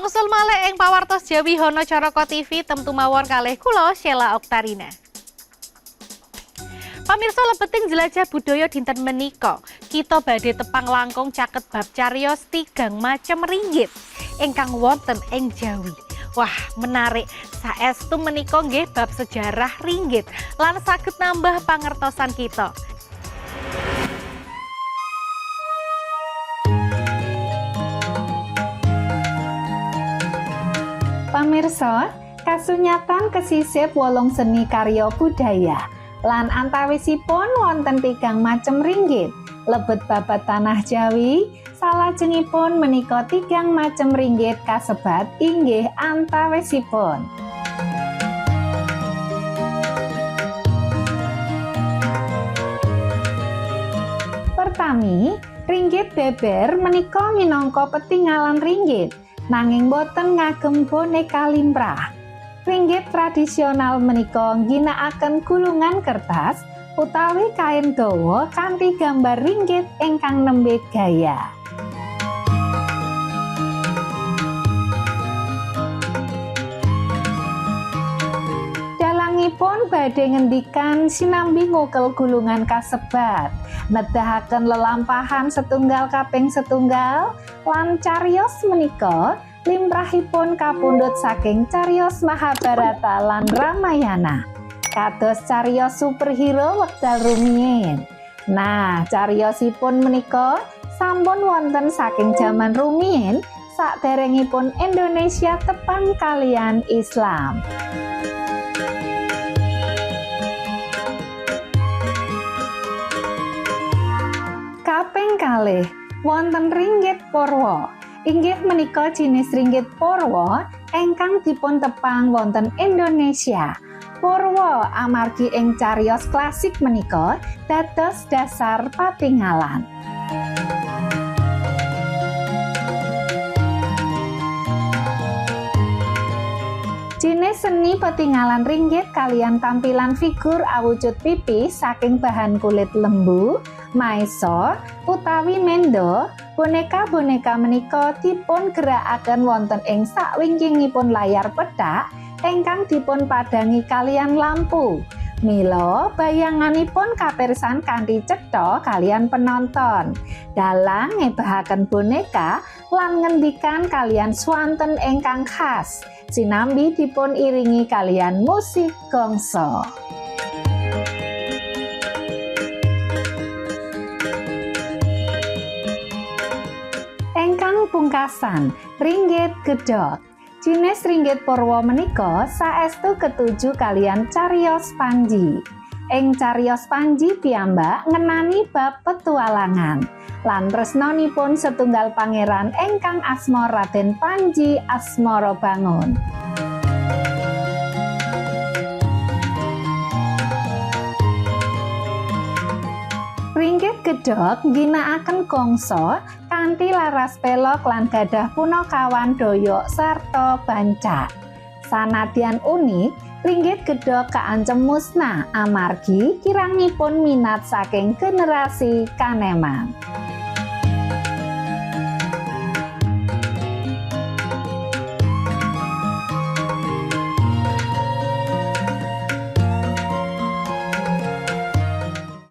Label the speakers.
Speaker 1: Wangsul malih ing pawartos Jawi Hono Caraka TV temtu mawon kalih kula Sheila Oktarina. Pamirsa, lebeting jelajah budaya dinten menika, kita badhe tepang langkung caket bab cariyos tigang macem ringgit ingkang wonten ing Jawi. Wah, menarik. Saestu menika nggih bab sejarah ringgit lan saged nambah pangertosan kita.
Speaker 2: Pamirsa, kasunyatan kesisip wolung seni karya budaya. Lan antawisipun wonten tigang macem ringgit. Lebet babad tanah Jawi, salajengipun menika tigang macem ringgit kasebat inggih antawisipun. Pertami, ringgit beber menika minangka petingalan ringgit, nanging boten ngagem boneka limrah. Ringgit tradisional menika ngginakaken gulungan kertas utawi kain dawa kanthi gambar ringgit ingkang nembe gaya. Dalangipun badhe ngendikan sinambi ngukel gulungan kasebat, nedahaken lelampahan setunggal kaping setunggal, lan cariyos menika limrahipun kapundhut saking cariyos Mahabharata lan Ramayana. Kados cariyos superhero wekdal rumiyin. Nah, cariyosipun menika sampun wonten saking jaman rumiyin saderengipun Indonesia tepang kaliyan Islam. Kaping kalih, wonten ringgit purwa. Inggih menika jinis ringgit purwa ingkang dipun tepang wonten Indonesia. Purwa amargi ing cariyos klasik menika dados dasar patingalan. Jinis seni petingalan ringgit kaliyan tampilan figur awujud pipi saking bahan kulit lembu, maeso, utawi mendo. Boneka-boneka menika dipun gerakaken wonten ing sakwingkingipun layar pethak ingkang dipun padangi kaliyan lampu. Mila bayanganipun kapirsan kanthi cetha kaliyan penonton. Dalang ngebahaken boneka lan ngendikan kaliyan swanten ingkang khas. Sinambi dipun iringi kaliyan musik gongso. Ingkang pungkasan, ringgit gedhog. Jinis ringgit purwa menika saestu ketuju kaliyan cariyos Panji. Ing cariyos Panji piyambak ngenani bab petualangan lan tresnanipun setunggal pangeran ingkang asma Raden Panji Asmara Bangun. Ringgit gedhog ngginakaken gongso kanthi laras pelok lan gadah punakawan doyok sarta bancak. Sanadyan unik, ringgit gedhog kaancem musnah amargi kirangipun minat saking generasi kaneman.